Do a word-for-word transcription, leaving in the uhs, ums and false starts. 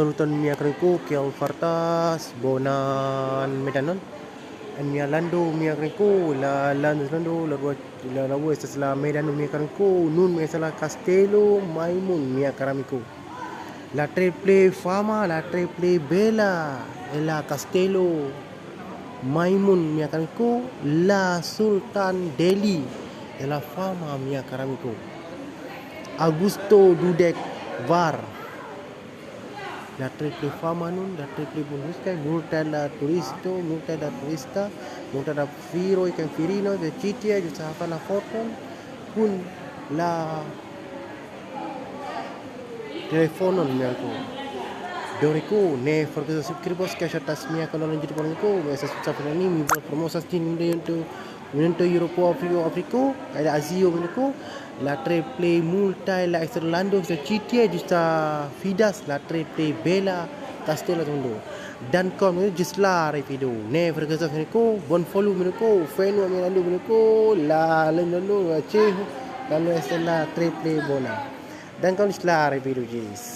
Saluton, mia karamiko, kiel fartas? Bonan medanon. En mia lando, mia karamiko, la lando, lando, la rua, la rua estas la medano, mia karamiko. Nun mi estas la kastelo Majmun, mia karamiko. La tre plej fama, la tre plej bela, en la kastelo Majmun, mia karamiko, la Sultan Delhi, en la fama, mia karamiko. Aŭgusto dudek kvar. La tre plej fama nun, la tre plej bongusta, multa la turisto, multa la turista, multa la viroj kaj virinoj de ĉi tie, ĝuste havas la foton kun la telefonon, mia amiko. Do, amiko, ne forgesu subskribos, ke ŝatas mia kanalon YouTube, amiko. Mi estas Safinani, mi volas promosas nin de Oriento, Eŭropo, Afriko, Afriko, kaj Azio, amiko. La tre plej multaj la eksterlando, sed ĉi tie ĝuste vidas la tre plej bela kastelo de mondo. Dankon, ĝis la revido. Ne forgesu, amiko, bonvolu, amiko, fenu, amiko, la lando, la ĉeho, la estas la tre plej bona. Dankon, ĝis la revido, ĝis.